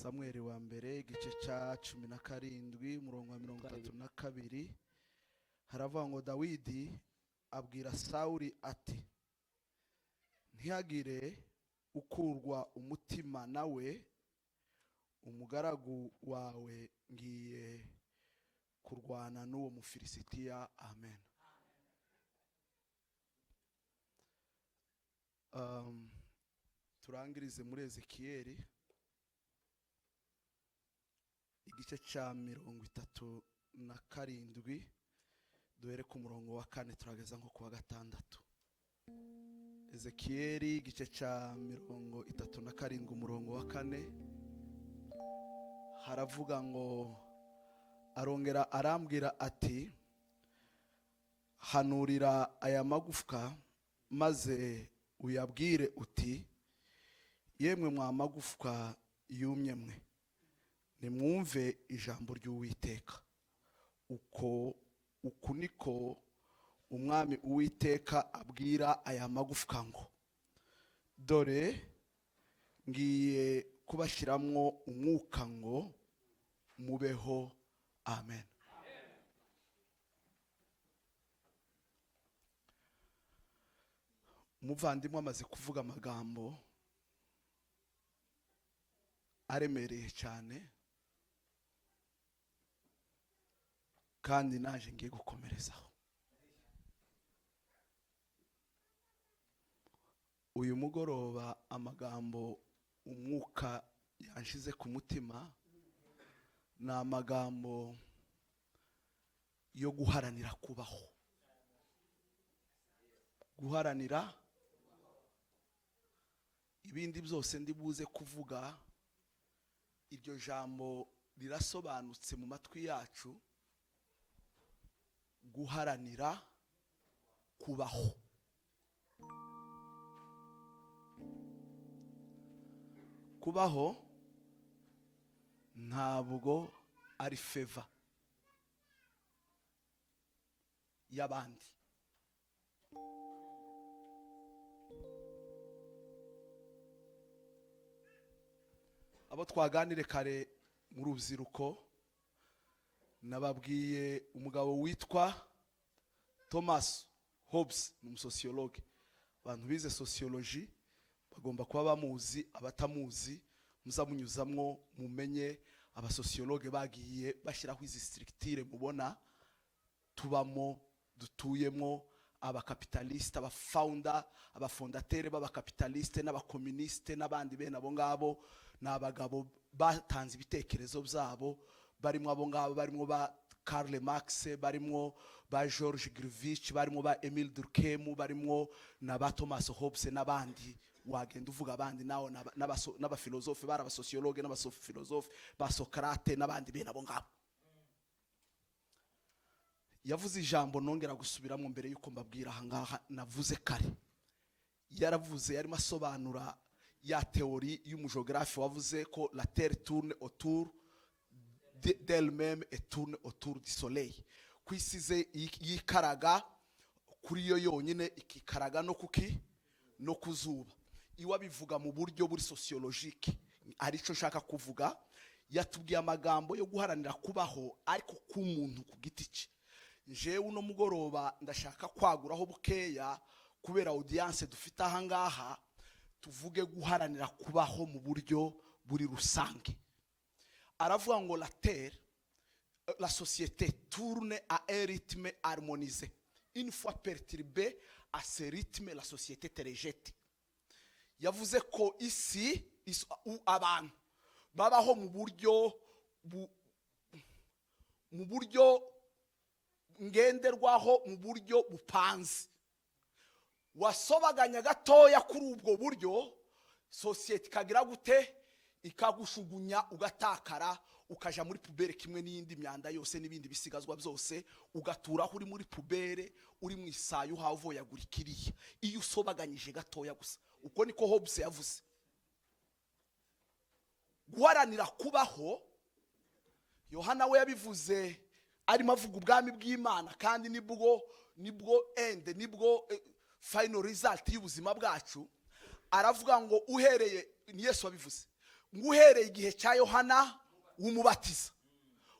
Samweli wa mbere, igice cya 17, umurongo wa 32, haravuga ngo: Dawidi abwira Sawuli ati: "Ntihagire ukurwa umutima nawe, umugaragu wawe ngiye kurwana n'uwo Mufilisitiya." Amen. Turangirize muri Ezekiyeli, igice cya 37, duhere ku murongo wa 4, turageza nko ku wa 6. Ezekiyeli, igice cya 37, umurongo wa 4, haravuga ngo: Arongera arambwira ati: "Hanurira aya magufwa maze uyabwire uti: 'Yemwe mwa magufwa yumye mwe, nimwumve ijambo ry'Uwiteka. Uko uku niko Umwami Uwiteka abwira aya magufwa ngo: Dore ngiye kubashyiramwo umwuka ngo mubeho.'" Amen. Umuvandimwe amaze kuvuga amagambo aremereye cyane, kandi naje ngiye gukomerezaho. Uyu mugoroba amagambo umwuka yanshize ku mutima ni amagambo yo guharanira kubaho, guharanira. Ibindi byose ndi buze kuvuga, iryo jambo rirasobanutse mu matwi yacu: guharanira kubaho. Kubaho ntabwo ari faveur y'abandi. Abo twaganire kare mu rubyiruko, nababwiye umugabo witwa Thomas Hobbes, ni umusosiyologe. Abantu bize sociologie bagomba kuba bamuzi, abatamuzi muzamunyuzamwo mumenye abasosiyologe bagiye bashyiraho izi structure mubona tubamo, dutuyemo, abakapitaliste, abafounder, abafondatere b'abakapitaliste n'abakomuniste n'abandi bene abo ngabo. Ni abagabo batanze ibitekerezo byabo, barimo abo ngabo, barimo ba Karl Marx, barimo ba George Grivich, barimo ba Emile Durkheim, barimo na ba Thomas Hobbes n'abandi. Wagenda uvuga abandi nawe n'abafilozofe, bari abasosiyologe n'abafilozofe, ba Socrate n'abandi bene abo ngabo. Yavuze ijambo nongera gusubiramo mbere yuko mbabwira aha ngaha navuze kare. Yaravuze, yarimo asobanura ya théorie y'umujogarafe wavuze ko la terre tourne autour d'elle-même et tourne autour du soleil, ku isi ze yikaraga kuri yo yonyine, ikikaraga no kuki no ku zuba. Iwe abivuga mu buryo buri sociologique, aricyo nshaka kuvuga. Yatubwiye amagambo yo guharanira kubaho, ariko k'umuntu ku giti cye. Jewe uno mugoroba ndashaka kwaguraho bukeya kubera audience dufite aha ngaha, tuvuge guharanira kubaho mu buryo buri rusange. Aravuga ngo la terre, la société tourne à un rythme harmonisé. Une fois perturbée à ce rythme, la société te rejette. Yavuze ko isi abantu babaho mu buryo ngenderwaho, mu buryo bupanze. Wasobaganya gatoya kuri ubwo buryo, sosiyete ikagira gute? Ikagushugunya, ugatakara, ukaja muri poubelle kimwe n'iyindi myanda yose n'ibindi bisigazwa byose, ugaturaho uri muri poubelle, uri mu isayo, uhawe uvoyagura ikiriya, iyo usobaganyije gatoya gusa. Uko niko Hobbes yavuze. Guharanira kubaho, Yohana we yabivuze arimo avuga ubwami bw'Imana, kandi nibwo end, nibwo final result y'ubuzima bwacu. Aravuga ngo uhereye, ni Yesu wabivuze. Ngo uhereye igihe cya Yohana w'Umubatiza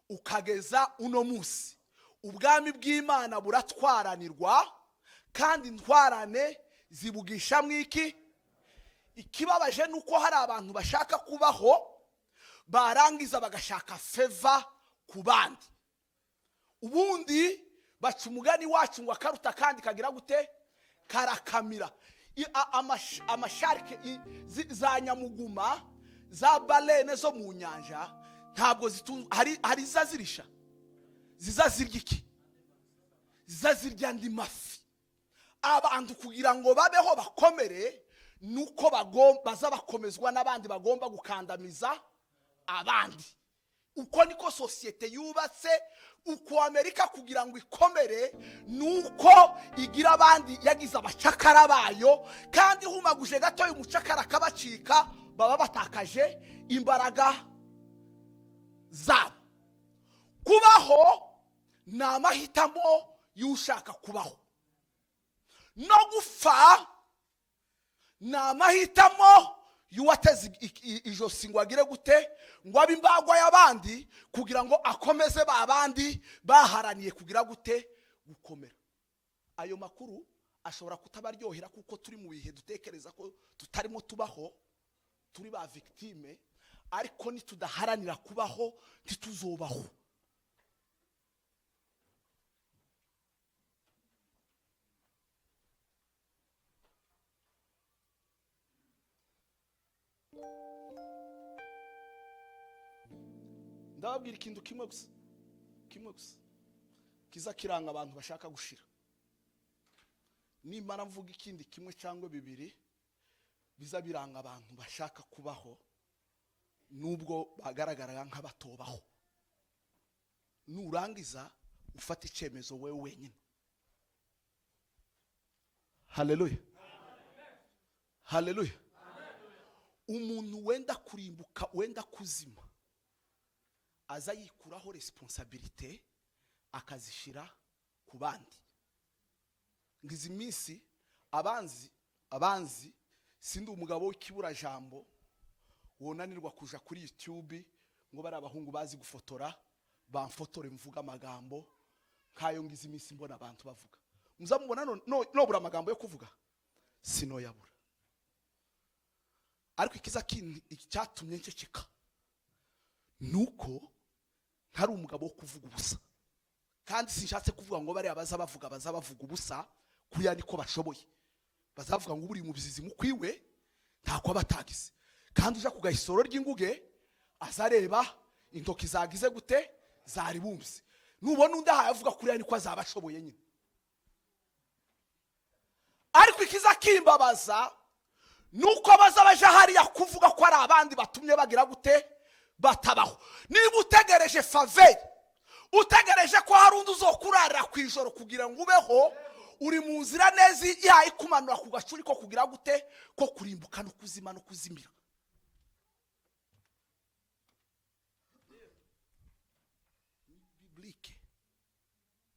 ukageza uno munsi, ubwami bw'Imana buratwaranirwa, kandi intwarane zibugishamo iki? Ikibabaje ni uko hari abantu bashaka kubaho, barangiza bagashaka faveur ku bandi. Ubundi baca umugani wacu ngo akaruta kandi kagira gute? Karakamira. Ama shark za nyamuguma, za baleine zo mu nyanja, ntabwo zitunzwe. Hari iza zirisha, ziza zirya iki? Ziza zirya andi mafi. Abantu kugira ngo babeho bakomere, nuko baza bakomezwa n'abandi, bagomba gukandamiza abandi. Uko niko sosiyete yubatse. Uko Amerika kugira ngo ikomere, nuko igira abandi yagize abacakara bayo, kandi ihumaguje gatoya umucakara akabacika, baba batakaje imbaraga zabo. Kubaho ni amahitamo y'ushaka kubaho, no gupfa ni amahitamo y'uwateze ijosi ngo agire gute? Ngo abe imbagwa y'abandi, kugira ngo akomeze ba bandi baharaniye kugira gute? Gukomera. Ayo makuru ashobora kutabaryohera, kuko turi mu bihe dutekereza ko tutarimo tubaho, turi ba victime, ariko nitudaharanira kubaho ntituzobaho. Ndababwira ikintu kimwe gusa, kimwe gusa kiza kiranga abantu bashaka gushira. Nimara mvuga ikindi kimwe cyangwa bibiri biza biranga abantu bashaka kubaho, nubwo bagaragara nk'abatobaho. Nurangiza ufata icyemezo wowe wenyine. Haleluya, haleluya! Umuntu wenda kurimbuka, wenda kuzima, aza yikuraho responsabilité akazishyira ku bandi. Ngo izi minsi abanzi, sindi umugabo w'ikiburajambo wonanirwa kuja kuri YouTube ngo bari abahungu bazi gufotora bamfotore mvuga amagambo nk'ayo. Ngizi iminsi mbona abantu bavuga, muzamubona nobura amagambo yo kuvuga, sinoyabura. Ariko ikiza kindi icyatumye nceceka nuko ntari umugabo wo kuvuga ubusa, kandi sinshatse kuvuga ngo bariya baza bavuga ubusa. Kuriya niko bashoboye, bazavuga ngo buri mubizizi mukwiwe ntako aba atagize, kandi uja kugaha isoro ry'inguge azareba intoki zagize gute? Zari bumbye. Nubona undi ahaye avuga kuriya, niko azaba ashoboye nyine. Ariko ikiza kimbabaza nuko baza baja hariya kuvuga ko ari abandi batumye bagira gute? Batabaho. Niba utegereje faveur, utegereje ko hari undi uzokurarira ku ijoro kugira ngo ubeho, uri mu nzira neza yayo ikumanura ku gacuri ko kugira gute? Ko kurimbuka no kuzima no kuzimira. Ni biblique,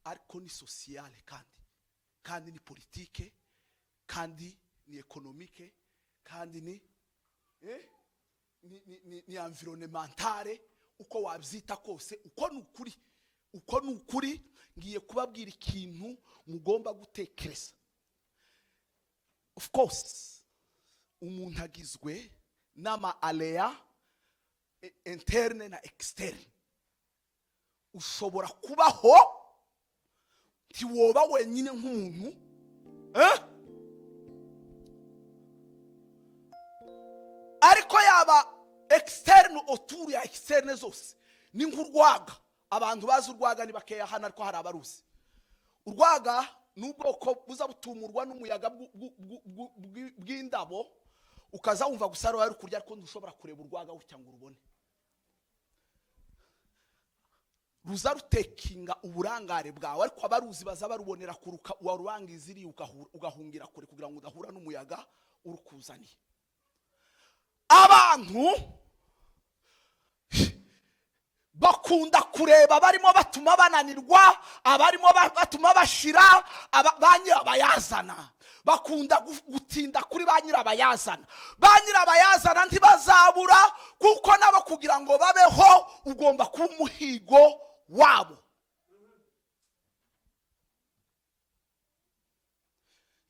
ariko ni sociale, kandi ni politique, kandi ni économique, kandi ni environnementale. Uko wabyita kose, uko ni ukuri, uko ni ukuri. Ngiye kubabwira ikintu mugomba gutekereza. Of course, umuntu agizwe n'ama aléas interne na externe. Ushobora kubaho, ntiwoba wenyine nk'umuntu, eh? Ariko yaba externe, autour ya externe zose ni nk'urwaga. Abantu bazi urwaga ni bakeya hano, ariko hari abaruzi. Urwaga ni ubwoko buza butumurwa n'umuyaga bw'indabo, ukaza wumva gusa ari kurya, ariko ntushobora kureba urwaga gutya ngo urubone. Ruza rutekinga uburangare bwawe, ariko abaruzi baza barubonera kuruka warurangiza iriya, ugahungira kure kugira ngo udahura n'umuyaga urukuzaniye. Abantu bakunda kureba barimo batuma bananirwa, abarimo batuma bashira ba nyirabayazana. Bakunda gutinda kuri ba nyirabayazana. Ba nyirabayazana ntibazabura, kuko nabo kugira ngo babeho ugomba kuba umuhigo wabo.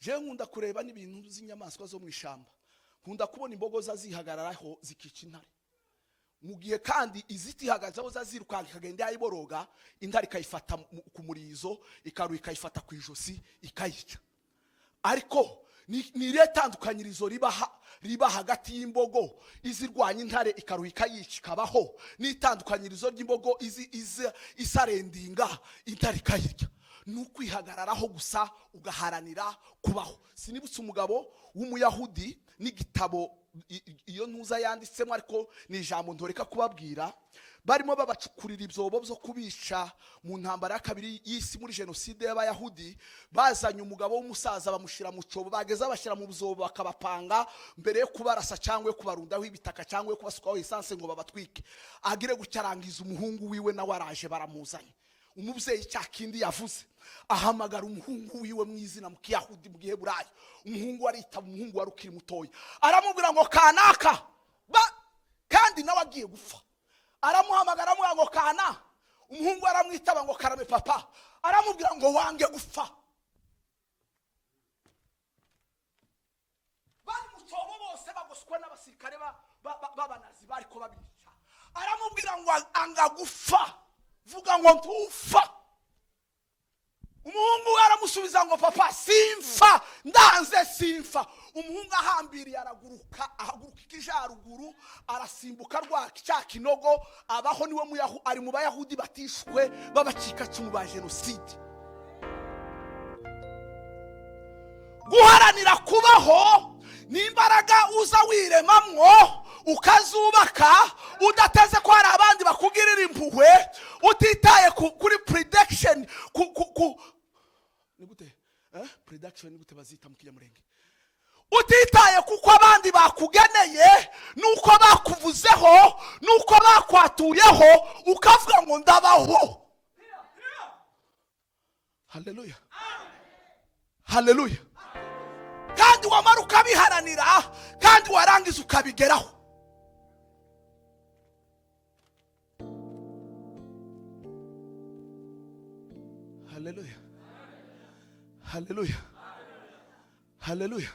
Jewe nkunda kureba n'ibintu z'inyamaswa zo mu ishyamba. Nkunda kubona imbogo zihagararaho zikica intare, mu gihe kandi izitihagazeho zirukanka ikagenda yayiboroga, intare ikayifata ku murizo, ikaruha, ikayifata ku ijosi, ikayica. Ariko ni irihe tandukanyirizo riba hagati y'imbogo izirwanya intare ikaruha ikayica ikabaho, n'itandukanyirizo ry'imbogo izi isarendinga intare ikayirya? Ni ukwihagararaho gusa, ugaharanira kubaho. Sinibutse umugabo w'Umuyahudi n'igitabo iyo ntuza yanditsemo, ariko ni ijambo ntoreka kubabwira. Barimo babacukurira ibyobo byo kubica mu ntambara ya kabiri y'isi, muri jenoside y'Abayahudi. Bazanye umugabo w'umusaza, bamushyira mu cyobo. Bageze bashyira mu byobo, bakabapanga mbere yo kubarasa cyangwa yo kubarundaho ibitaka cyangwa yo kubasukaho esanse ngo babatwike. Agire gutya arangiza umuhungu wiwe, nawe araje, baramuzanye. Umubyeyi cya kindi yavuze, ahamagara umuhungu wiwe mu izina mu Kiyahudi, mu Giheburayo. Umuhungu aritaba, umuhungu wari ukiri mutoya. Aramubwira ngo kanaka ba, kandi nawe agiye gupfa. Aramuhamagara, aramubwira ngo kana. Umuhungu aramwitaba ngo karame papa. Aramubwira ngo wange gupfa. Bari mu cyobo bose, bagoswe n'abasirikare b'Abanazi bariko babica. Aramubwira ngo anga gupfa, vuga ngo ntufa. Umuhungu we aramusubiza ngo papa, simfa, ndanze, simfa. Umuhungu ahambiriye araguruka, ahaguruka ikijaruguru, arasimbuka rwa cya kinogo, abaho. Niwe muyahu ari mu Bayahudi batishwe b'abacikacumu ba jenoside. Guharanira kubaho ni imbaraga uza wiremamwo, ukazubaka udateze ko hari abandi bakugirira impuhwe, utitaye kuri prediction ku ni gute, prediction ni gute bazita mu Kinyamurenge? Utitaye kuko abandi bakugeneye, nuko bakuvuzeho, nuko bakwaturiyeho, ukavuga ngo ndabaho. Haleluya, haleluya! Kandi wamara ukabiharanira, kandi warangiza ukabigeraho. Haleluya, haleluya, haleluya!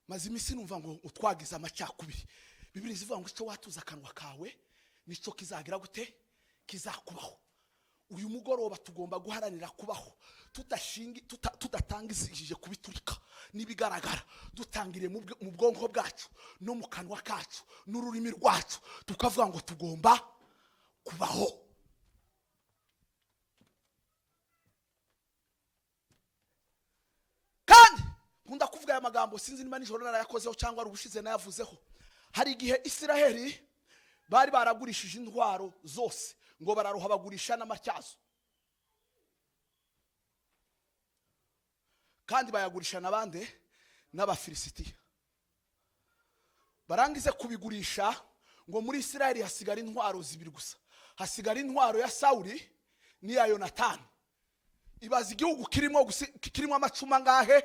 Maze iminsi numva ngo utwagize amacakubiri. Bibiri zivuga ngo icyo watuza akanwa kawe nicyo kizagira gute? Kizakubaho. Uyu mugoroba tugomba guharanira kubaho tudatangizije kubiturika n'ibigaragara, dutangiriye mu bwonko bwacu no mu kanwa kacu n'ururimi rwacu, tukavuga ngo tugomba kubaho. Kandi nkunda kuvuga aya magambo, sinzi niba nijoro narayakozeho cyangwa ari ubushize nayavuzeho. Hari igihe Isiraheli bari baragurishije intwaro zose, ngo bararuha, bagurisha n'amatyazo, kandi bayagurisha na bande? N'Abafilisitiya. Barangize kubigurisha, ngo muri Isiraheli hasigara intwaro zibiri gusa, hasigara intwaro ya Sawuli n'iya Yonatani. Ibaza igihugu kirimo amacumu angahe?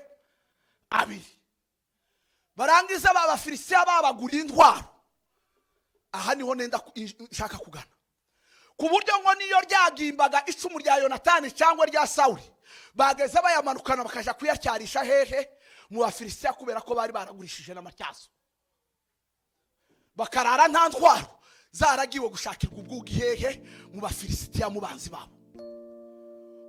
Abiri. Barangiza ba Bafilisitiya babaguriye intwaro. Aha niho nenda nshaka kugana, ku buryo ngo niyo ryagimbaga icumu rya Yonatani cyangwa rya Sawuli, bageze bayamanukana bakaja kuyatyarisha hehe? Mu Bafilisitiya, kubera ko bari baragurishije n'amatyazo. Bakarara nta ntwaro, zaragiwe gushakirwa ubwugi hehe? Mu Bafilisitiya, mu banzi babo.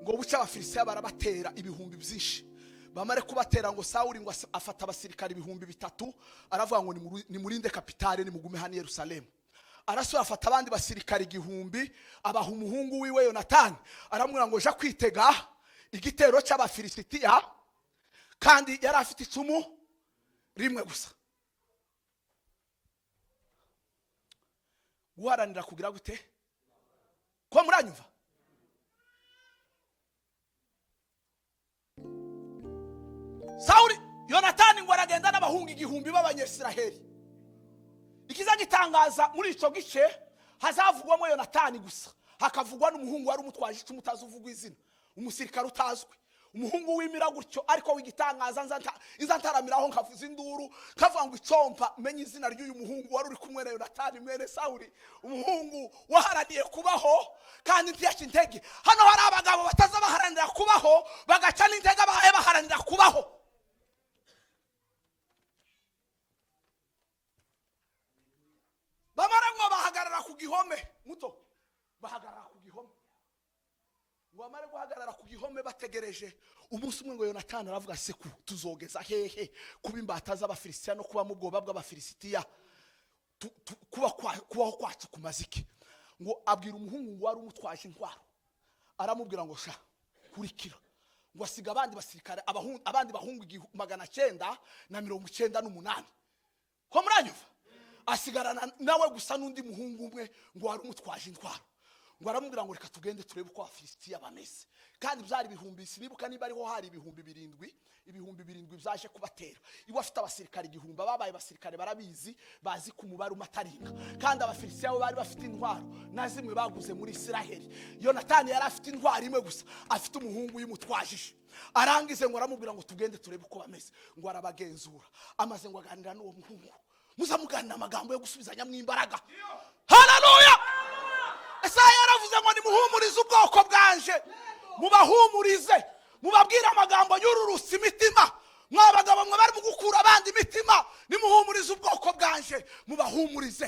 Ngo buce Abafilisitiya barabatera ibihumbi byinshi. Bamare kubatera, ngo Sawuli ngo afata abasirikari 3000, aravuga ngo nimurinde capitale, nimugume hano i Yerusalemu. Arasubira afata abandi basirikari 1000, abaha umuhungu wiwe Yonatani, aramubwira ngo ja kwitega igitero cy'Abafilisitiya. Kandi yari afite icumu rimwe gusa. Guharanira kugira gute? Ko muranyumva? Sawuli, Yonatani ngo aragenda n'abahungu 1000 b'Abanyesiraheli. Ikiza gitangaza, muri icyo gice hazavugwamo Yonatani gusa, hakavugwa n'umuhungu wari umutwaje icumu utazi uvugwa izina. Umusirikare utazwi, umuhungu wimira gutyo, ariko w'igitangaza. Nza ntaramiraho, nkavuza induru, nkavuga ngo icompa menye izina ry'uyu muhungu wari uri kumwe na Yonatani mwene Sawuli, umuhungu waharaniye kubaho kandi ntiyaca intege. Hano hari abagabo bataza baharanira kubaho, bagaca n'intege, bahaye baharanira kubaho. Bamara ngo bahagarara ku gihome muto, bahagarara ku gihome. Ngo bamare guhagarara ku gihome bategereje, umunsi umwe ngo Yonatani aravuga: "Seku tuzogeza hehe kuba imbata z'Abafilisitiya no kuba mu bwoba bw'Abafilisitiya? Kubaho kwacu kumaze iki?" Ngo abwira umuhungu ngo wari umutwaje intwaro, aramubwira ngo: "Sha, kurikira." Ngo asiga abandi basirikare, abandi bahungu 998, ko muranyumva? Asigarana nawe gusa n'undi muhungu umwe ngo wari umutwaje intwaro. Ngo aramubwira ngo: "Reka tugende turebe uko Abafilisitiya bameze." Kandi byari ibihumbi, sinibuka niba ariho hari 7000, 7000 byaje kubatera. Iwe afite abasirikare 1000. Ababaye abasirikare barabizi, bazi ku mubare umataringa. Kandi Abafilisitiya bo bari bafite intwaro na zimwe baguze muri Isiraheli. Yonatani yari afite intwaro imwe gusa, afite umuhungu uyimutwajije. Arangize ngo aramubwira ngo: "Tugende turebe uko bameze." Ngo arabagenzura, amaze ngo aganira n'uwo muhungu. Muzamuganira amagambo yo gusubizanyamo imbaraga. Haleluya! Esaya yaravuze ngo: "Nimuhumurize ubwoko bwanje, mubahumurize, mubabwire amagambo yururutse imitima." Mwa bagabo mwe bari mu gukura abandi imitima, nimuhumurize ubwoko bwanje, mubahumurize,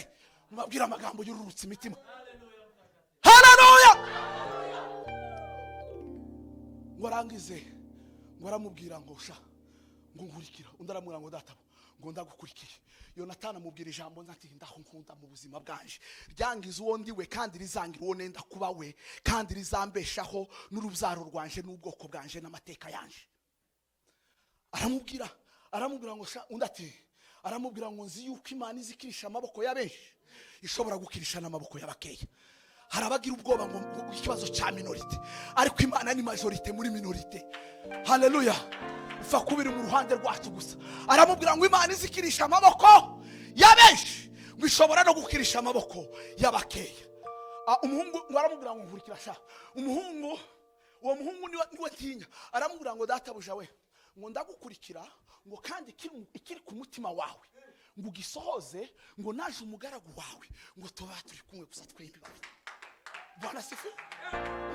mubabwire amagambo yururutse imitima. Haleluya! Ngo arangize ngo aramubwira ngo: "Sha," ngo, "nkurikira." Undi aramubwira ngo: "Databo," ngo, "ndagukurikiye." Yonatani amubwira ijambo nzatindaho nkunda mu buzima bwanje, ryangiza uwo ndiwe kandi rizangira uwo nenda kuba we, kandi rizambeshaho n'urubyaro rwanje n'ubwoko bwanje n'amateka yanje. Aramubwira ngo sha, undi ati, aramubwira ngo: "Nzi yuko Imana izikirisha amaboko ya benshi, ishobora gukirisha n'amaboko y'abakeya." Hari abagira ubwoba ngo ikibazo cya minorité, ariko Imana ni majorité muri minorité. Haleluya! Upfa kubiri mu ruhande rwacu gusa. Aramubwira ngo Imana izikirisha amaboko ya benshi, ngo ishobora no gukirisha amaboko y'abakeya. Umuhungu ngo aramubwira ngo: "Nkurikira sha." Umuhungu, uwo muhungu niwe ntinya. Aramubwira ngo: "Databuja we," ngo, "ndagukurikira," ngo, "kandi ikiri ku mutima wawe ngo ugisohoze," ngo, "naje umugaragu wawe," ngo, "tuba turi kumwe gusa twembi babiri." Bwana sifiwe!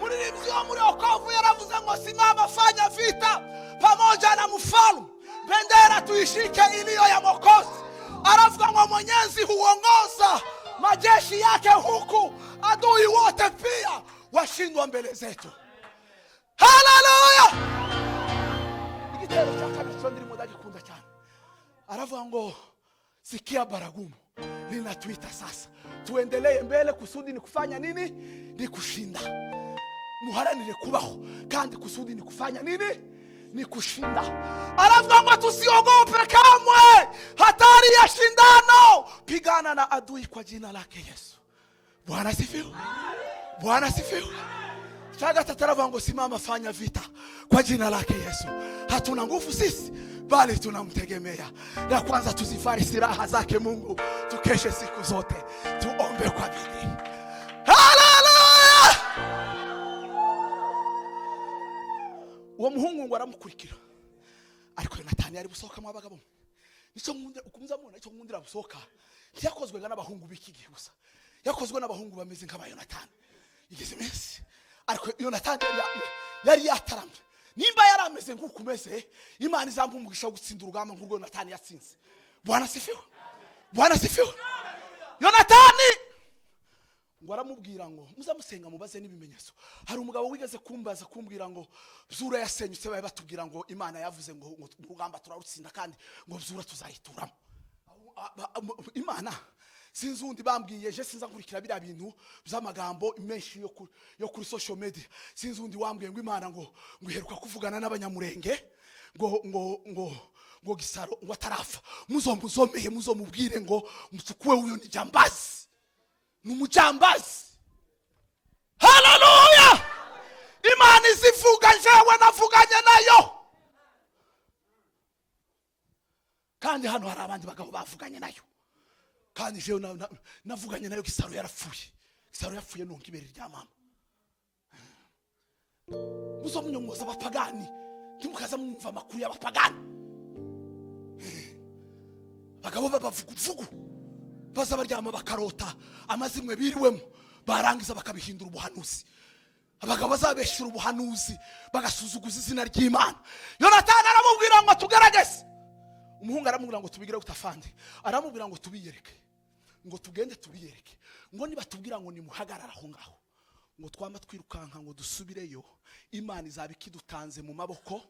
Muririmbyi wo muri okovu yaravuze ngo: "Simama, fanya vita pamoja na mfalme, bendera tuishike iliyo ya Mwokozi." Aravuga ngo Mwenyezi huongoza majeshi yake, huku adui wote pia washindwa mbele zetu. Haleluya! Igitero cya kabiri cyo ndimo ndagikunda cyane. Aravuga ngo: "Sikia baragumu linatuita sasa, tuendelee mbele, kusudi ni kufanya nini? Ni kushinda." Muharanire kubaho, kandi kusudi ni kufanya nini? Ni kushinda. Aravuga ngo tusiogope kamwe hatari ya shindano, pigana na adui kwa jina lake Yesu. Bwana sifiwe! Bwana sifiwe! Cha gatatu aravuga ngo: "Simama, fanya vita kwa jina lake Yesu." Hatuna nguvu sisi, bali tunamtegemea. Ya kwanza tuzivae silaha zake Mungu, tukeshe siku zote, tuombe kwa bidii. Haleluya! Uwo muhungu ngo aramukurikira, ariko Yonatani yari busohokamo. Abagabo nicyo nkundira, ukunze mubona, icyo nkundira busohoka, ntiyakozwe n'abahungu b'iki gihe gusa, yakozwe n'abahungu bameze nk'aba Yonatani igeze iminsi. Ariko Yonatani yari yataramye. Nimba yari ameze nk'uko umeze, Imana izampa umugisha wo gutsinda urugamba nk'urwo Yonatani yatsinze. Bwana sifiwe! Bwana sifiwe! Yonatani ngo aramubwira ngo muzamusenga, mubaze n'ibimenyetso. Hari umugabo wigeze kumbaza, kumbwira ngo Byura yasenyutse, babe batubwira ngo Imana yavuze ngo urugamba turarutsinda, kandi ngo Byura tuzayituramo. Imana sinzi undi bambwiye, je sinza nkurikira biriya bintu by'amagambo menshi yo kuri social media. Sinzi undi wambwiye ngo Imana ngo iheruka kuvugana n'Abanyamurenge, ngo Gisaro ngo atarafa, muzomuzomeye, muzomubwire ngo mchukue, huyo ni jambazi, ni umujambazi. Haleluya! Imana izivuga, njewe navuganye nayo, kandi hano hari abandi bagabo bavuganye nayo. Kandi jewe navuganye nayo Gisaro yarapfuye. Gisaro yapfuye nonka ibere rya mama. Muzomunyongoza abapagani, ntimukaza mwumva amakuru y'abapagani. Abagabo b'abavuguvugu baza baryama bakarota amazimwe biriwemo, barangiza bakabihindura ubuhanuzi. Abagabo bazabeshyura ubuhanuzi, bagasuzuguza izina ry'Imana. Yonatani aramubwira ngo tugerageze. Umuhungu aramubwira ngo tubigire gute, afande? Aramubwira ngo tubiyereke, ngo tugende tubiyereke, ngo nibatubwira ngo nimuhagarare aho ngaho, ngo twama twirukanka ngo dusubireyo, Imana izaba ikidutanze mu maboko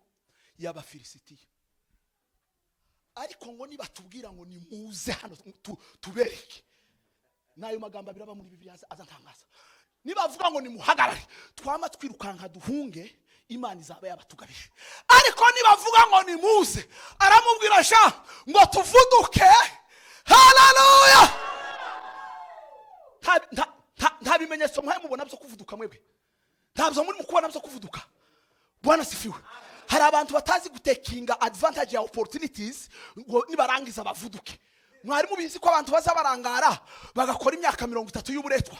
y'Abafilisitiya. Ariko ngo nibatubwira ngo nimuze hano tubereke, n'ayo magambo abiri aba muri Bibiliya aza ntangaza. Nibavuga ngo nimuhagarare, twama twirukanka duhunge, Imana izaba yabatugabije. Ariko nibavuga ngo nimuze, aramubwira sha ngo tuvuduke. Haleluya! Nta bimenyetso mwaye mubona byo kuvuduka mwebwe? Ntabyo muri mu kubona byo kuvuduka? Bwana sifiwe. Hari abantu batazi gutakinga advantage ya opportunities ngo nibarangiza bavuduke. Mwari mubizi ko abantu baza barangara bagakora imyaka 30 y'uburetwa,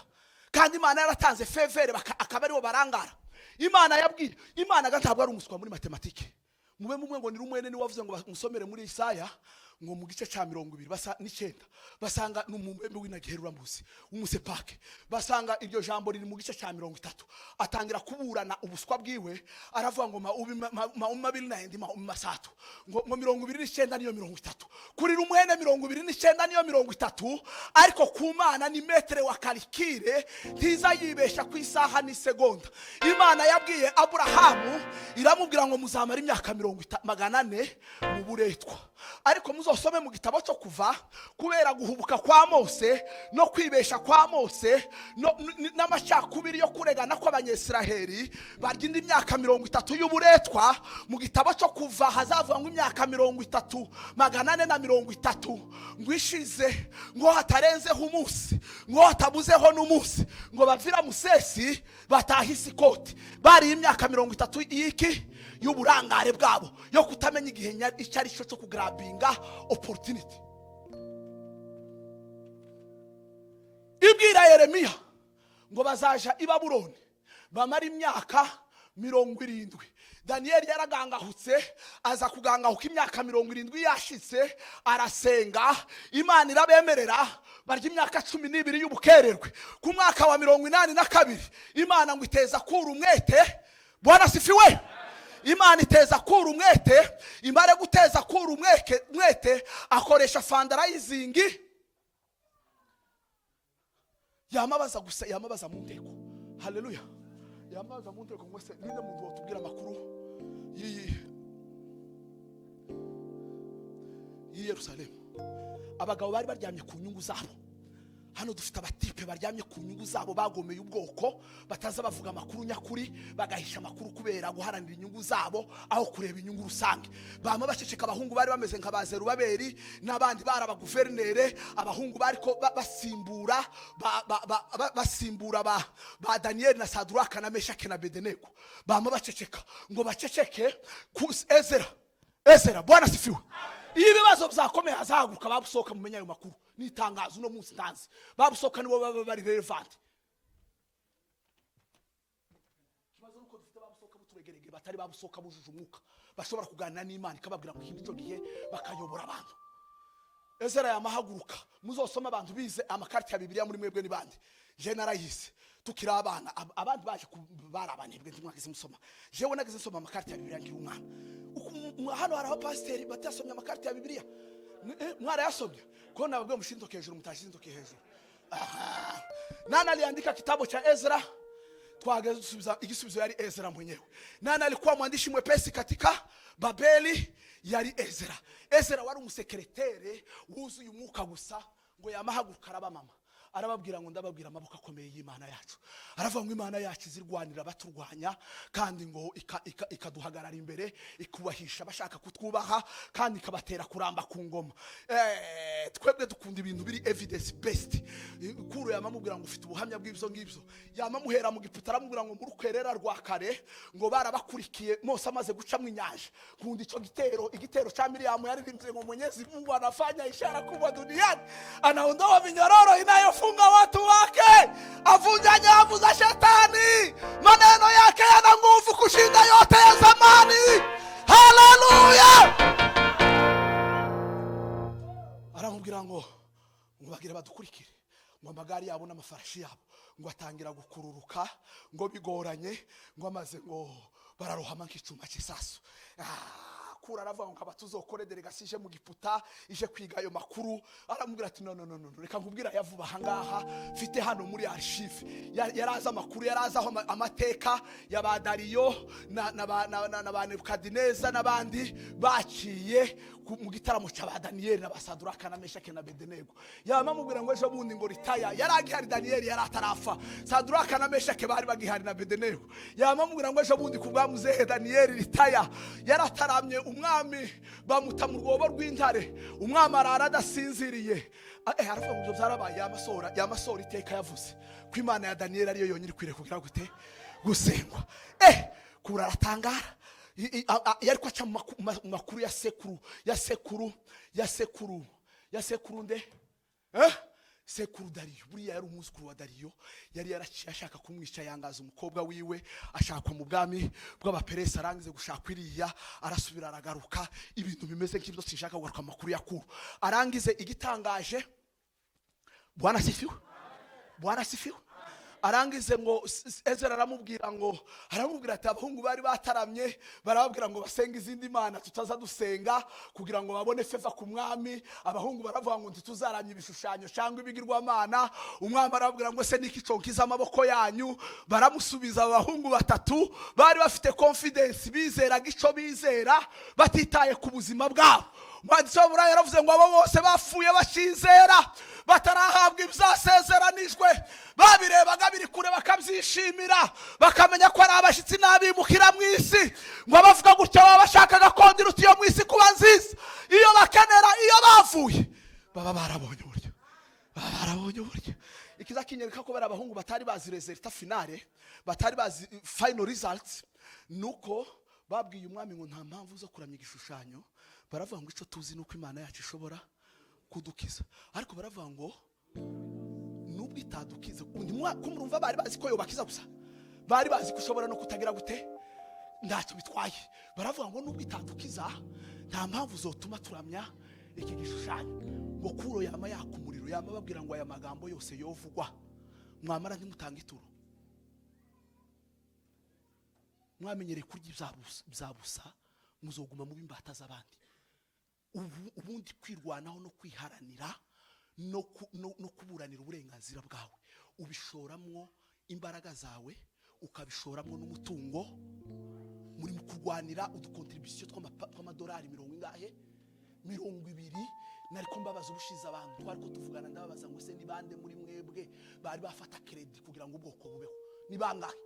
kandi Imana yaratanze faveur, akaba aribo barangara? Imana yabwiye, Imana ga ntabwo ari umuswa muri matematike. Mube mumwe ngo ni rumwene ni wavuze ngo musomere muri Isaya ngo mu gice cya 29 basanga ni umumembe w'inagiheruramuzi w'umusepake, basanga iryo jambo riri mu gice cya 30. Atangira kuburana ubuswa bwiwe, aravuga ngo maumi mabiri na endi maumi masatu, ngo 29 niyo 30. Kuri rumwene 29 niyo 30, ariko ku Mana ni maître wa calcul, ntiza yibesha ku isaha n'isegonda. Imana yabwiye Aburahamu, iramubwira ngo muzamara imyaka 400 mu buretwa. Ariko muzosome mu gitabo cyo Kuva, kubera guhubuka kwa Mose no kwibesha kwa Mose n'amacakubiri yo kuregana kw'Abanyesiraheli, barya indi myaka 30 y'uburetwa. Mu gitabo cyo Kuva hazavuga ngo imyaka 30 430 ngo ishize, ngo hatarenzeho umunsi, ngo hatabuzeho n'umunsi, ngo bavira Musesi bataha Isikoti. Bariye imyaka 30 y'iki? Y'uburangare bwabo, yo kutamenya igihe icyo ari cyo cyo kugrabinga opportunity. Ibwira Yeremiya ngo bazaja i Babuloni bamara imyaka 70. Daniyeli yaragangahutse, aza kugangahuka imyaka 70 yashitse, arasenga, Imana irabemerera, barya imyaka 12 y'ubukererwe. Ku mwaka wa 82 Imana ngo iteza kura umwete. Bwana sifiwe. Imana iteza kura umwete. Imare guteza kura umwete, akoresha fundraising, yamabaza gusa, yamabaza mu nteko. Haleluya! Yamabaza mu nteko ngo se ninde muntu wotubwira amakuru y'i Yerusalemu? Abagabo bari baryamye ku nyungu zabo. Hano dufite abatipe baryamye ku nyungu zabo, bagomeye ubwoko, bataza bavuga amakuru nyakuri, bagahisha amakuru kubera guharanira inyungu zabo aho kureba inyungu rusange. Bama baceceka. Abahungu bari bameze nka ba Zerubabeli n'abandi bari abaguverinere, abahungu bari ko basimbura ba Daniyeli na Saduraka na Meshake na Bedenego, bama baceceka ngo baceceke ku Ezera. Ezera, Bwana sifiwe. Iyo ibibazo byakomeye hazahaguruka babusohoka. Mumenye ayo makuru n'itangazo uno munsi ntanzi, babusohoka nibo baba bari relevant. Ikibazo nuko dufite babusohoka buturegerege, batari babusohoka bujuje umwuka, bashobora kuganira n'Imana ikababwira ngo iki nicyo gihe, bakayobora abantu. Ezera yamahaguruka. Muzosoma, abantu bize amakarita ya Bibiliya muri mwebwe ni bande? Je narayize tukiri abana. Abandi baje bari abanebwe, ntimwageze musoma. Jewe nageze nsoma amakarita ya Bibiliya nkiri umwana. Hano hari abapasiteri batasomye amakarita ya Bibiliya. Mwarayasomye ko nababwiye mushyire intoki hejuru, mutashyire intoki hejuru. Aha. Nani aliandika kitabu cha Ezra? Twageze dusubiza igisubizo, yari Ezra mwenyewe. Nani alikuwa mwandishi mwepesi katika Babeli? Yari Ezra. Ezra wari umusekeretere wuzuye umwuka gusa, ngo yamahaguruka arabamama, arababwira ngo ndababwira amaboko akomeye y'Imana yacu. Aravuga ngo Imana yacu izirwanira abaturwanya, kandi ngo ikaduhagarara imbere, ikubahisha abashaka kutwubaha, kandi ikabatera kuramba ku ngoma. Twebwe dukunda ibintu biri evidence based. Kuro yamamubwira ngo ufite ubuhamya bw'ibyo ngibyo? Yamamuhera mu giputa, aramubwira ngo muri rukwerera rwa kare ngo barabakurikiye Mose amaze gucamo inyanja. Nkunda icyo gitero, igitero cya Miriyamu yaririmbye ngo Mwenyezi Mungu anafanya ishara kubwa duniani, anaondoa minyororo inayofunga. Anafunga watu wake, avunja nyavu za shetani. Maneno yake yana nguvu kushinda yote ya zamani. Haleluya! Aramubwira ngo bagire badukurikire, ngo amagare yabo n'amafarashi yabo ngo atangira gukururuka, ngo bigoranye, ngo amaze ngo bararohama nk'icuma cy'isasu. Ah, kura aravuga ngo nkaba tuzokore délégation ije mu Giputa, ije kwiga ayo makuru. Aramubwira ati: "No, no, no, no, reka nkubwira aya vuba ahangaha mfite hano muri archive." Yari azi amakuru, yari azi aho amateka ya ba Dariyo na ba Nebukadineza n'abandi baciye mu gitaramo cya ba Daniyeli na ba Saduraka na Meshake na Bedenego. Yaba amubwira ngo ejo bundi ngo ritaya yari agihari, Daniyeli yari atarafa, Saduraka na Meshake bari bagihari na Bedenego. Yaba amubwira ngo ejo bundi ku bwa muzehe Daniyeli ritaya yarataramye, umwami bamuta mu rwobo rw'intare, umwami arara adasinziriye. Aravuga ngo ibyo byarabaye. Yamasohora iteka yavuze ko Imana ya Daniyeli ariyo yonyine ikwiriye kugira gute? Gusengwa. Kura aratangara. Yari ko aca mu makuru ya sekuru, ya sekuru, ya sekuru, ya sekuru nde? Sekuru Dariyo. Buriya yari umwuzukuru wa Dariyo. Yari yaraciye ashaka kumwica, yangaza umukobwa wiwe, ashakwa mu bwami bw'Abaperesi. Arangize gushaka iriya, arasubira aragaruka. Ibintu bimeze nk'ibyo, sinshaka kugaruka amakuru ya kuru. Arangize, igitangaje, Bwana sifiwe, Bwana sifiwe, arangize ngo Ezra aramubwira ngo, aramubwira ati: "Abahungu bari bataramye, barababwira ngo basenge izindi mana tutaza dusenga kugira ngo babone faveur ku mwami. Abahungu baravuga ngo ntituzaramya ibishushanyo cyangwa ibigirwamana. Umwami arababwira ngo se niki conkiza amaboko yanyu? Baramusubiza. Abahungu batatu bari bafite confidence, bizeraga ico bizera batitaye ku buzima bwabo. Umwanditsi w'Aburayi yaravuze ngo abo bose bapfuye bakizera, batarahabwa ibyasezeranijwe, babirebaga biri kure bakabyishimira, bakamenya ko ari abashyitsi n'abimukira mu isi. Ngo abavuga gutyo baba bashaka gakondo iruta iyo mu isi kuba nziza, iyo bakenera, iyo bavuye baba barabonye uburyo, baba barabonye uburyo." Ikiza kinyereka ko bari abahungu batari bazi résultat finale, batari bazi final results, nuko babwiye umwami ngo nta mpamvu zo kuramya igishushanyo. Baravuga ngo icyo tuzi ni uko Imana yacu ishobora kudukiza. Ariko baravuga ngo nubwo itadukiza, ko murumva bari bazi ko yobakiza gusa, bari bazi ko ushobora no kutagira gute, ntacyo bitwaye. Baravuga ngo nubwo itadukiza, nta mpamvu zotuma turamya iki gishushanyo. Ngo Kuro yama yaka umuriro, yama babwira ngo aya magambo yose yovugwa, mwamara ntimutange ituro, mwamenyereye kurya ibyabusa, muzoguma muba imbata z'abandi. Ubundi kwirwanaho no kwiharanira no kuburanira uburenganzira bwawe, ubishoramwo imbaraga zawe, ukabishoramwo n'umutungo. Muri mu kurwanira uducontribution tw'amadolari mirongo ingahe, 20. Nariko mbabaza ubushize abantu twari ko tuvugana, ndababaza ngo se ni bande muri mwebwe bari bafata crédit kugira ngo ubwoko bubeho? Ni bangahe?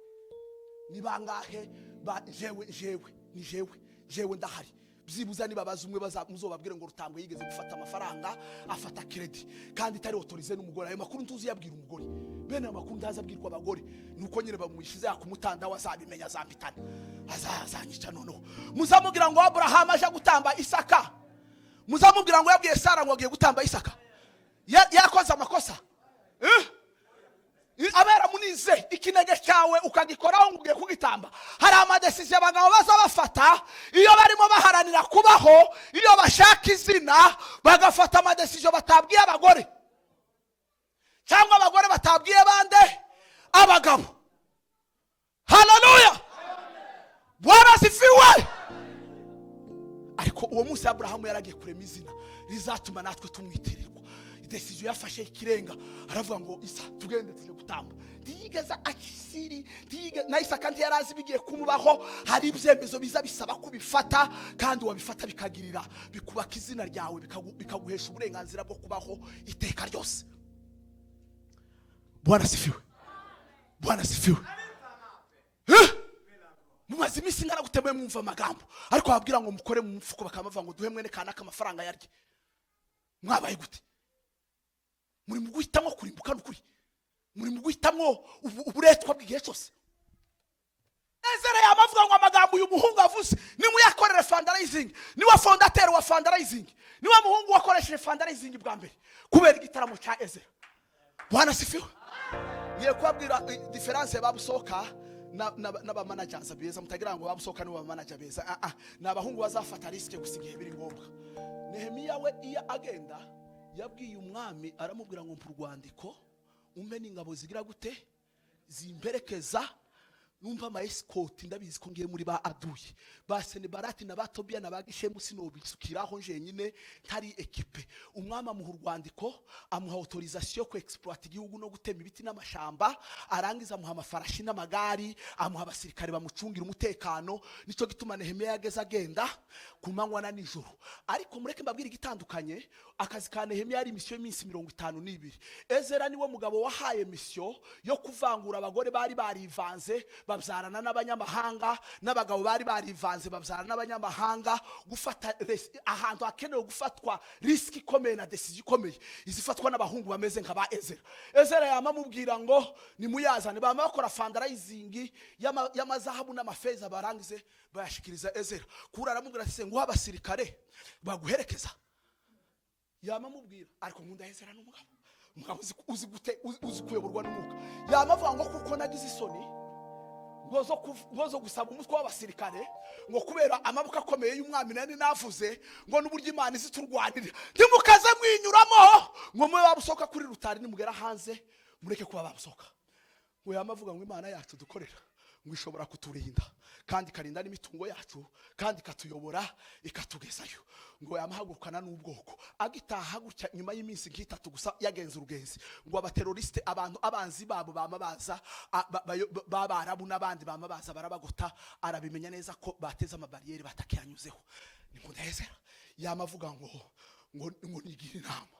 Ni bangahe? Ba jewe, jewe ni jewe, jewe ndahari. Byibuza nibabaza umwe, muzobabwire ngo Rutangwe yigeze gufata amafaranga, afata crédit kandi itari autorisé n'umugore. Ayo makuru ntuzi yabwira umugore. Bene ayo makuru ntazi abwirwa abagore, nuko nyine bamushyize yakumutanda, we azabimenya, azampitana, azanyica. Noneho muzamubwira ngo Aburahamu aje gutamba Isaka, muzamubwira ngo yabwiye Sara ngo agiye gutamba Isaka. Yakoze amakosa? Eh? Aba yaramunize ikinege cyawe ukagikoraho ngo ugiye kugitamba. Hari amadécisions abagabo baza bafata iyo barimo baharanira kubaho, iyo bashaka izina, bagafata amadécisions batabwiye abagore, cyangwa abagore batabwiye bande? Abagabo. Haleluya, Bwana sifiwe. Ariko uwo munsi Aburahamu yaragiye kurema izina rizatuma natwe tumwitirirwa. Décision yafashe ikirenga, aravuga ngo: "Isa, tugende tuje gutamba." Ntiyigeze akisiri na Isaka ntiyari azi bigiye kumubaho. Hari ibyemezo biza bisaba kubifata, kandi wabifata bikagirira, bikubaka izina ryawe, bikaguhesha uburenganzira bwo kubaho iteka ryose. Bwana sifiwe, Bwana sifiwe. Eh? Mumaze iminsi ingana gute mwe mwumva amagambo, ariko babwira ngo mukore mu mufuko, bakaba bavuga ngo duhe mwene kanaka amafaranga yarye? Mwabaye gute? Muri mu guhitamo kurimbuka n'ukuri, muri mu guhitamo uburetwa bw'igihe cyose. Ezera yaba avuga ngo amagambo uyu muhungu avuze nimuyakorere fundraising. Niwe fondateur wa fundraising, niwe muhungu wakoresheje fundraising bwa mbere kubera igitaramo cya Ezera. Bwana sifiwe. Ngiye kubabwira différence ya babusoka n'abamanagers beza. Mutagira ngo babusoka nibo bamanager beza. Ah ah, ni abahungu bazafata risque gusa igihe biri ngombwa. Nehemiya we iyo agenda yabwiye umwami, aramubwira ngo: "Mpa urwandiko, umpe n'ingabo zigira gute, zimperekeza, numva ama escort. Ndabizi ko ngiye muri ba aduye ba Senebarati na ba Tobiya na ba Gishemu, sinobisukiraho njenyine ntari équipé." Umwami amuha urwandiko, amuha autorisation ku exploit igihugu no gutema ibiti n'amashamba. Arangiza amuha amafarashi n'amagari, amuha abasirikare bamucungira umutekano. Nicyo gituma Nehemiya yageze agenda ku manywa na nijoro. Ariko mureke mbabwire igitandukanye. Akazi ka Nehemiya yari mission y'iminsi 52. Ezera niwe mugabo wahaye mission yo kuvangura abagore bari barivanze babyarana n'abanyamahanga, n'abagabo bari barivanze babyarana n'abanyamahanga. Gufata ahantu hakenewe gufatwa risque ikomeye na décision ikomeye, izifatwa n'abahungu bameze nka ba Ezera. Ezera yama amubwira ngo nimuyazane, bama bakora fundraising y'amazahabu n'amafeza, barangize bayashikiriza Ezera. Kuri aramubwira ati: "Nguha abasirikare baguherekeza." Yama amubwira, ariko nkunda Ezera, n'umugabo, umugabo uzi gute, uzi kuyoborwa n'umwuka. Yama avuga ngo: "Kuko nagize isoni ngo zo gusaba umutwe w'abasirikare, ngo kubera amaboko akomeye y'umwami nari navuze, ngo n'uburyo Imana izi turwanirira, ntimukaze mwinyuramo ngo mube babusohoka kuri rutari, nimugera hanze mureke kuba babusohoka." Ngo yama avuga ngo: "Imana yacu dukorera ngo ishobora kuturinda kandi ikarinda n'imitungo yacu kandi ikatuyobora ikatugezayo." Ngo yamahagurukana n'ubwoko. Agitaha gutya, nyuma y'iminsi nk'itatu gusa yagenze urugenzi, ngo abaterroriste, abantu abanzi babo bama baza, b'Abarabu n'abandi bama baza barabagota. Arabimenya neza ko bateze amabariyeri batakiyanyuzeho. Ni ngo ndahezera yama avuga ngo nigira inama,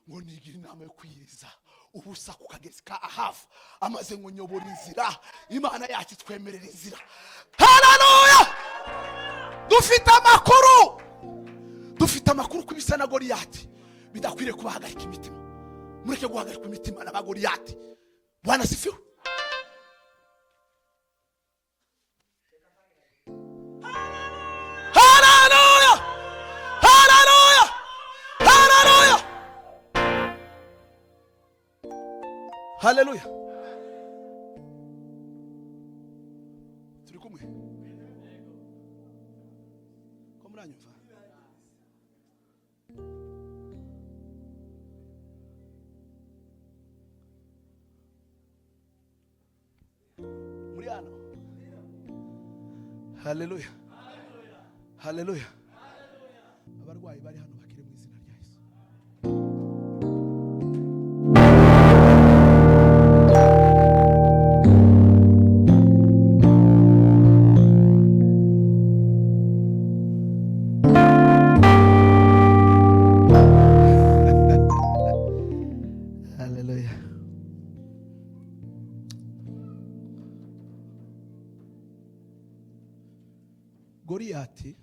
ngo nigira inama yo kwiriza ubusa ku kagezi ka Ahavu, amaze ngo nyobora inzira. Imana yacu itwemerera inzira. Haleluya! Dufite amakuru, dufite amakuru ko ibisa na Goliyati bidakwiriye kubahagarika imitima. Mureke guhagarika imitima na ba Goliyati. Bwana sifiwe. Haleluya, haleluya, haleluya, haleluya! Turi kumwe ko muranyumva? Muri hano? Haleluya, haleluya! Abarwayi bari hano bakire mu izina rya Yesu. Haleluya! Goriyati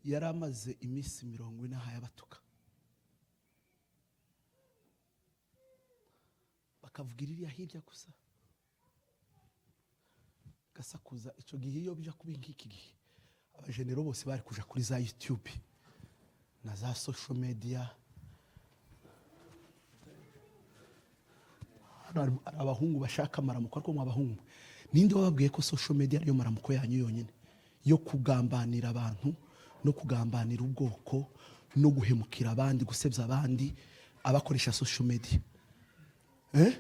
yari amaze iminsi 40 ahaye abatuka, bakavuga iriya hirya gusa, gasakuza. Icyo gihe iyo bijya kuba nk'iki gihe, abajenero bose bari kuja kuri za YouTube na za social media. Hano hari abahungu bashaka amaramuko, ariko mwa bahungu, ninde wababwiye ko social media ariyo maramuko yanyu yonyine yo kugambanira abantu no kugambanira ubwoko no guhemukira abandi, gusebya abandi, abakoresha social media? Eh?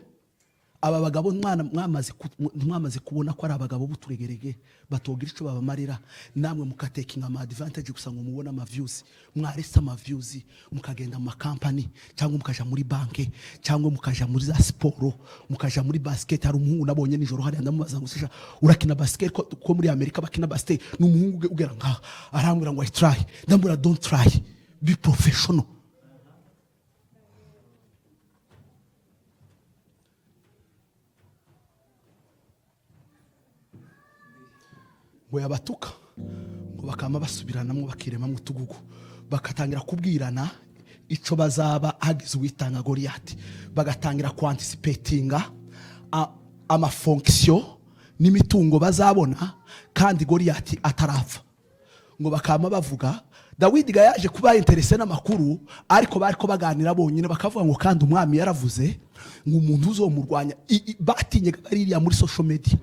Aba bagabo mwana mwamaze kubona ko ari abagabo b'uturegerege batogira icyo babamarira, namwe mukatakinga ama advantage gusa ngo mubone ama views. Mwarese ama views mukagenda mu makampani, cyangwa mukaja muri banke, cyangwa mukaja muri za siporo, mukaja muri basket. Hari umuhungu nabonye nijoro hariya, ndamubaza ngo: "Sisha, urakina basket ko muri Amerika bakina basket?" Ni umuhungu ugera ngaha. Arambwira ngo: "I try." Ndambwira: "Don't try, be professional." Ngo yabatuka, ngo bakama basubiranamo, bakiremamo utugugu, bagatangira kubwirana icyo bazaba hagize uwitanga Goriyati, bagatangira kwanticipatinga amafonction n'imitungo bazabona kandi Goriyati atarapfa. Ngo bakama bavuga, Dawidi ga yaje kuba intéressé n'amakuru, ariko bariko baganira bonyine, bakavuga ngo kandi umwami yaravuze ngo umuntu uzomurwanya. Batinyaga baririya muri social media,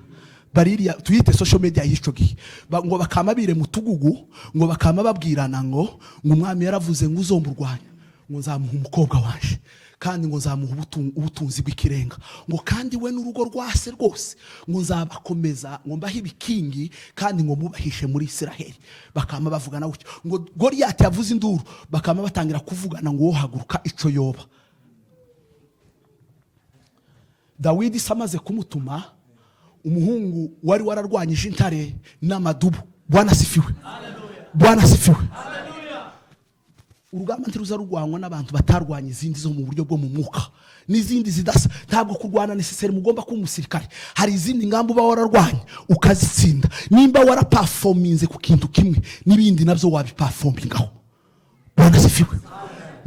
baririya tuyite social media y'ico gihe. Ngo bakama bire mu tugugu, ngo bakama babwirana ngo umwami yaravuze ngo uzomurwanya, ngo nzamuha umukobwa wanje, kandi ngo nzamuha ubutunzi bw'ikirenga, ngo kandi we n'urugo rwa se rwose ngo nzabakomeza, ngo mbahe ibikingi, kandi ngo mubahishe muri Isiraheli. Bakama bavugana gutyo, ngo Goliyati yavuze induru, bakama batangira kuvugana ngo wohaguruka ico yoba. Dawidi se amaze kumutuma umuhungu wari wararwanyije intare n'amadubu. Bwana asifiwe, Bwana asifiwe. Urugamba ntiruza rurwanwa n'abantu batarwanya izindi zo mu buryo bwo mu mwuka n'izindi zidasa. Ntabwo kurwana nécessaire mugomba kuba umusirikare. Hari izindi ngamba uba wararwanya ukazitsinda. Nimba waraperforminze ku kintu kimwe, n'ibindi nabyo wabiperformingaho. Bwana asifiwe.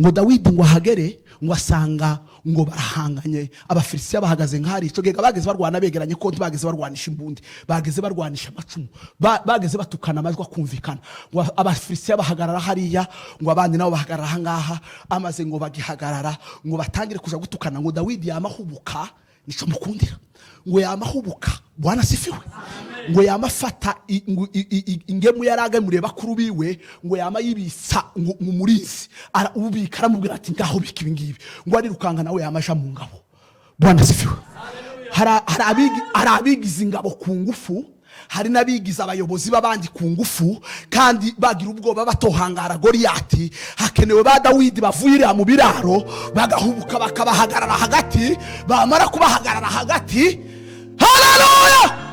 Ngo Dawidi ngo ahagere, ngo asanga ngo barahanganye, Abafilisitiya bahagaze nk'ahari. Icyo gihe bageze barwana begeranye, ko ntibageze barwanisha imbundi, bageze barwanisha amacumu. Bageze batukana, amajwi akumvikana. Ngo Abafilisitiya bahagarara hariya, ngo abandi nabo bahagarara ahangaha. Amaze ngo bagihagarara, ngo batangire kuja gutukana, ngo Dawidi yamahubuka. Nico mukundira, ngo yamahubuka. Bwana asifiwe. Ngo yamafata ingemu yari agemuriye bakuru biwe, ngo yama yibitsa ngo umurinzi ubika, aramubwira ati: "Ngaho bika ibi ngibi." Ngo arirukanga, nawe yamaja mu ngabo. Bwana asifiwe. Hari abigize ingabo ku ngufu, hari n'abigize abayobozi b'abandi ku ngufu, kandi bagira ubwoba batohangara Goliyati. Hakenewe ba Dawidi bavuye iriya mu biraro, bagahubuka, bakabahagarara hagati. Bamara kubahagarara hagati, haleluya,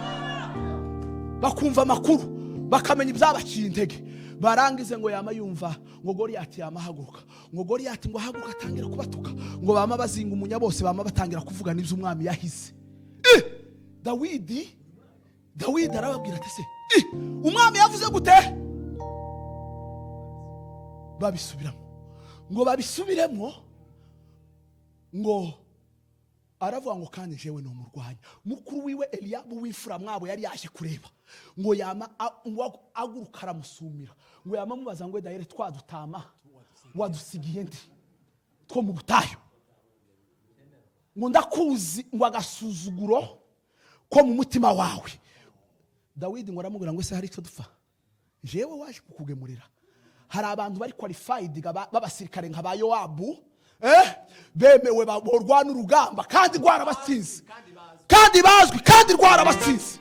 bakumva amakuru, bakamenya ibyabaciye intege. Barangize ngo yama yumva ngo Goliyati yama ahaguruka, ngo Goliyati ngo ahaguruka atangira kubatuka, ngo bama bazinga umunya bose, bama batangira kuvuga n'ibyo umwami yahize. Dawidi arababwira ati: "Se umwami yavuze gute?" Babisubiramo, ngo babisubiremo, ngo aravuga ngo kandi jewe ni umurwanya. Mukuru wiwe Eliyabu w'imfura mwabo yari yaje kureba, ngo yama ngo aguruka aramusumira, ngo yama amubaza ngo: "Dayere twadutama wadusigiye ndi two mu butayu?" Ngo ndakuzi, ngo agasuzuguro ko mu mutima wawe. Dawidi ngo aramubwira ngo: "Ese hari icyo dupfa, jewe waje kukugemurira? Hari abantu bari qualified b'abasirikare nka ba Yowabu, bemewe, borwana urugamba kandi rwarabatsinze, kandi bazwi, kandi rwarabatsinze."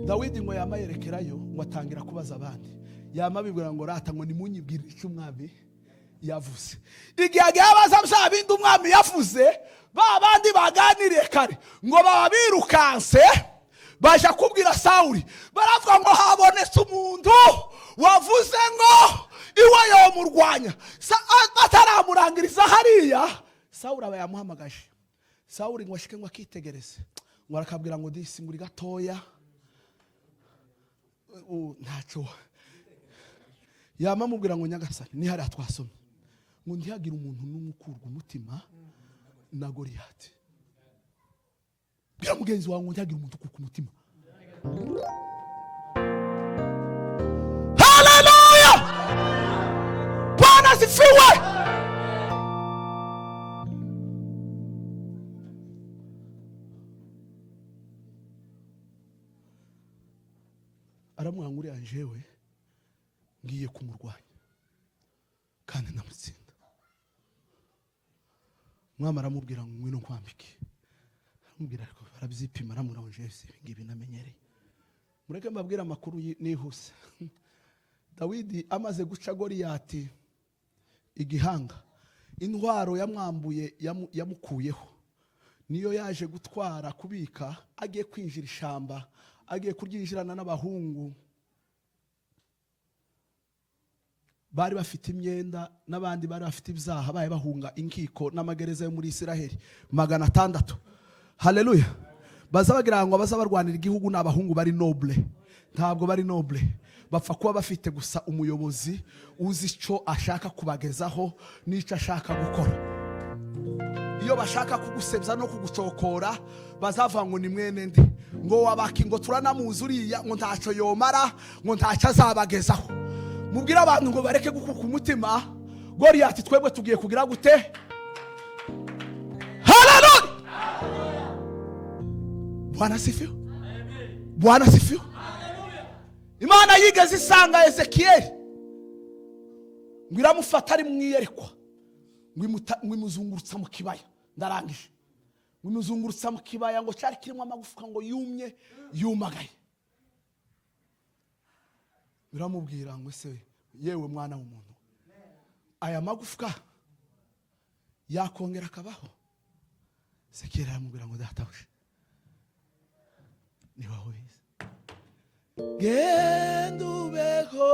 Dawidi ngo yama yerekerayo, ngo atangira kubaza abandi, yama abibwira ngo rata, ngo nimunyibwirire icyo umwami yavuze. Igihe agiye abaza bya bindi umwami yavuze, ba bandi baganiriye kare ngo baba birukanse baje kubwira Sawuli, baravuga ngo habonetse umuntu wavuze ngo iwe yomurwanya. Bataramurangiriza hariya, Sawuli aba yamuhamagaje. Sawuli ngo ashike, ngo akitegereze, ngo arakabwira ngo disi ngo uri gatoya, ntacyo. Yama amubwira ngo: "Nyagasani, ni hariya twasomye ngo ntihagire umuntu n'umwe ukurwa umutima na Goliyati." Bwira mugenzi wawe ngo ntihagire umuntu ukurwa umutima. Haleluya, Bwana asifiwe. Aramubwira ngo: "Uriya jewe ngiye kumurwanya kandi ndamutsinda." Umwami aramubwira ngo: "Ngwino nkwambike." Aramubwira, ariko barabyipima, aramubwira ngo: "Jewe si ibi ngibi namenyereye." Mureke mbabwire amakuru nihuse. Dawidi amaze guca Goliyati igihanga, intwaro yamwambuye yamukuyeho niyo yaje gutwara kubika. Agiye kwinjira ishamba, agiye kuryinjirana n'abahungu bari bafite imyenda n'abandi bari bafite ibyaha, baye bahunga inkiko n'amagereza yo muri Isiraheli 600. Haleluya. Baza bagira ngo baza barwanira igihugu ni abahungu bari noble. Ntabwo bari noble, bapfa kuba bafite gusa umuyobozi uzi icyo ashaka kubagezaho n'icyo ashaka gukora. Iyo bashaka kugusebya no kugucokora, Bazavuga ngo ni mwene nde, ngo wabaki, ngo turanamuzi uriya, ngo ntacyo yomara, ngo ntacyo azabagezaho. Mubwire abantu ngo bareke gukuka umutima. Goriyati twebwe tugiye kugira gute? Haleluya! Bwana asifiwe, Bwana asifiwe. Imana yigeze isanga Ezekiyeli, ngo iramufata ari mu iyerekwa, ngo imuzungurutsa mu kibaya. Ndarangije. Ngo imuzungurutsa mu kibaya, ngo cyari kirimo amagufwa ngo yumye, yumagaye. Biramubwira ngo: "Ese yewe mwana w'umuntu, aya magufwa yakongera akabaho?" Ezekiyeli aramubwira ngo: "Databuja, ni wowe ubizi." Genda ubeho.